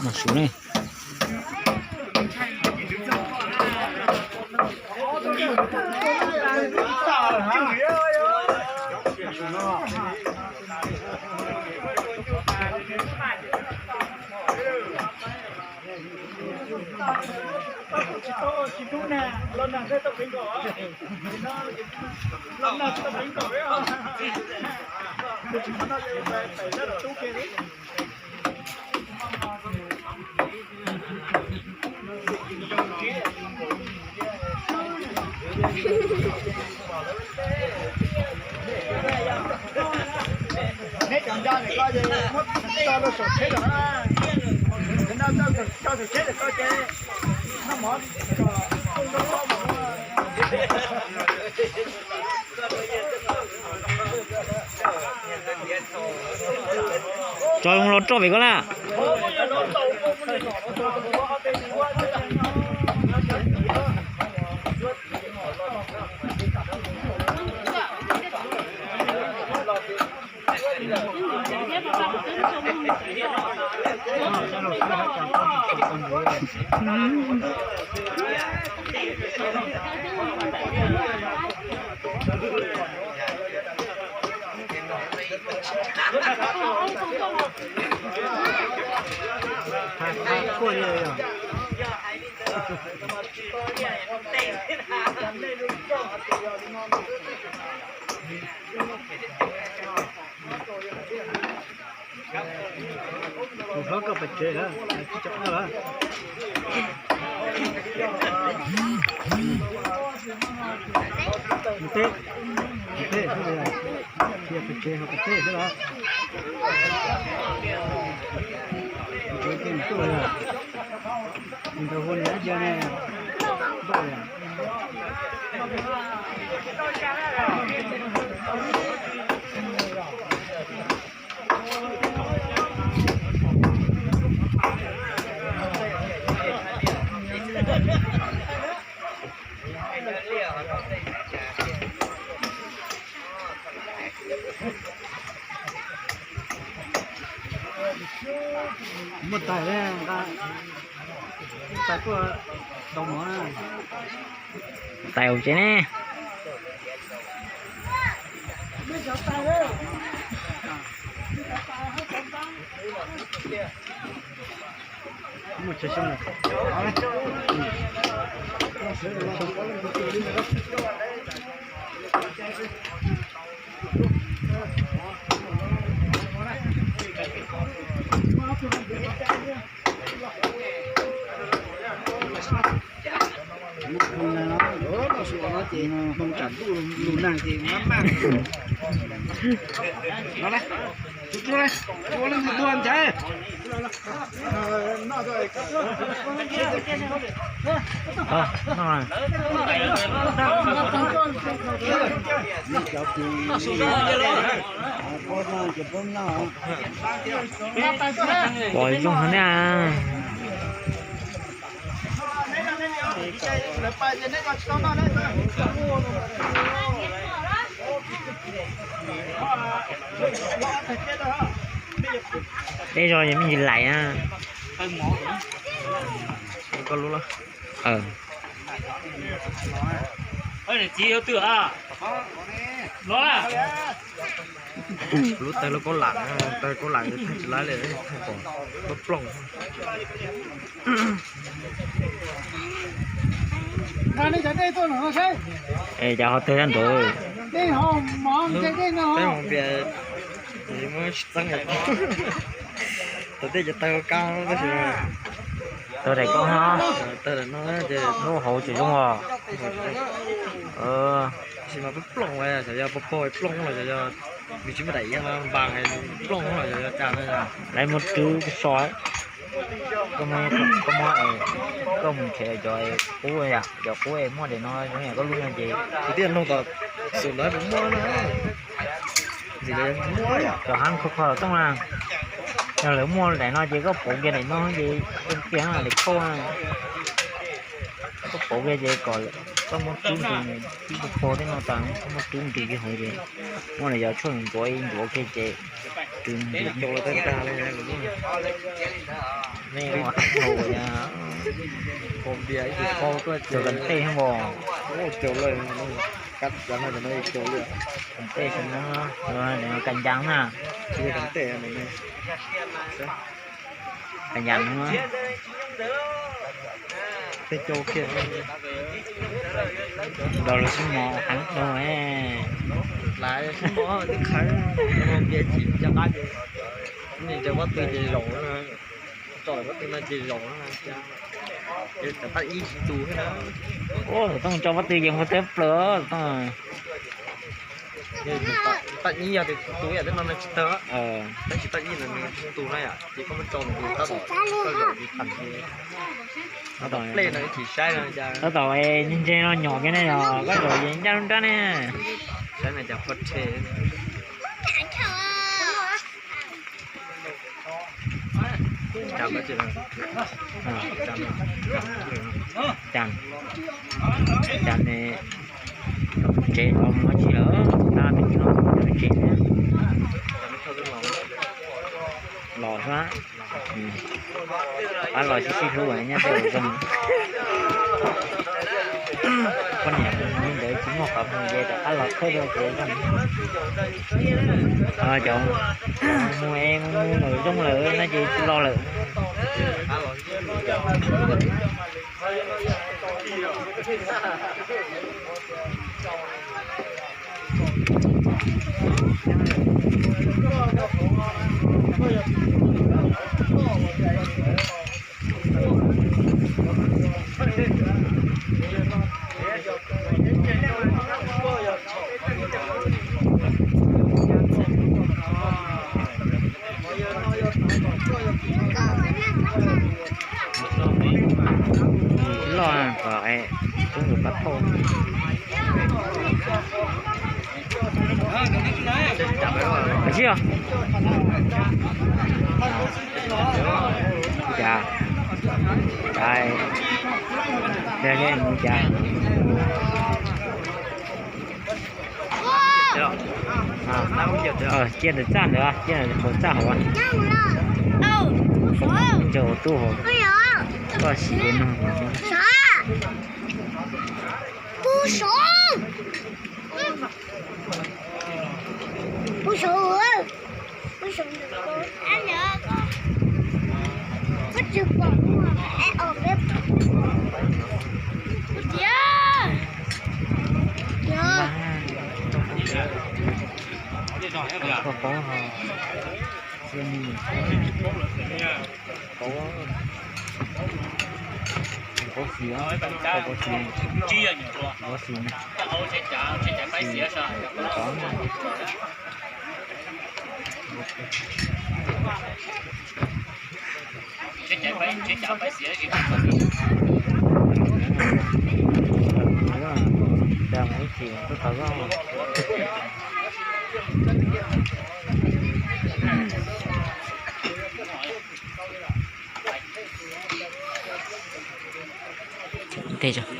Mus su ne. Neb cov nco ntawm ko ces muab tso rau saum tsheb lawm na. Cov nco tso saum tsheb lawm ko ces noj mov kom zoo nkauj mas. Tso los roj pem ko na. Tus hlob koj pais tsev lawm, tsis tsom koj lawm. Mus teb, mus teb xwb los, cia pais tsev ho pais teb xwb los. Mus tsev kiag mus tuaj lawm. Mus nrog hu niam cia ne, npauj lawm. Muaj tais, tais tuaj tau mov na. Tais hauv tsev ne. Mus no ces hmoo tsam ntuj lug nag ces maj maj. No, ua leej twg tuag ntshe. Pom zoo heev na. Tej zaum me ntsis laim na. Txiv, lub tawg lub kaub lam, tawg kaub lam thaij tsis laib li, thaij pom plooj plooj. Es cov ho tawg zaj nraud. Peb hais tias muab tsis txeeb, thaum tej cov tawg kab tab sis tawg daim koob no, tawg daim no ces lub hauv tseem zoo os. Tab sis mas plooj, xyov yog pog pog plooj los xyov yog vim tsis muaj daim yeeb no npas plooj los xyov yog cas no. Lawv muab rub so. Koj muab, koj mus nrhiav cov qub, cov qub es muaj daim no zoo yam koj lub no ces. Kuv twb nug tom xum lawv puas muaj na. Cov hab kho kho tom tooj na, yog lawv muaj daim no ces koj pauv kiag daim no ces tiag tiag daim khauj na. Koj pauv kiag ces kom koj muab rub nrws, rub pog tej no tas, koj muab rub nrws kiag hauv ces muab daim yov tshuaj ntxuav ib ntxuav kiag ces rub nrws. Nej ua hau, tus kam ntej hos, kam ntej xwb na, kam ncas na, kam ncas no. Nrog lawv sib mos heev dhau. Lawv sib mos twb khav, npias tsis nco qab ces, cov pob tw ces zaum, tso lawm pob tw no ces zaum, ces tau ib tsis tus thiab na. Ua, Tooj tso pob tw ces muaj teb plaws Tooj. Tau ib yog tias tus yam twb no no tsis tau, tab sis tau ib no nws tus no yom, ces koj muab tso nws tab tom koj zaum ces tham ces tab tom plej no chim saib no cas. Tab tom ntse no nyom kiag ne yog koj zaum ces ncaj lub nrab ne. Saib no cas qhuav rhe. Cas, cas ne, tsev los mus tsis lawm, tab tus no tsev thiab. Los xwb, rov qab los sib sib hlub nyob tej zoo. Poj niam li ntawd tsis muaj qhov mus ces rov qab los thawj rau ces zoo. Cov mus es mus lawm zoo lawm no ces tsis los lawm. Loj kom tub ntxim pab thauj. Ua tsi os? Cas, cas, mus cas? Cia ntawm txaj ntawd, cia ntawm txaj hauv. Ncaug tub hauv, koj siv no. Koj paub, paub, paub xis, paub xis, paub xis na. Tej zaum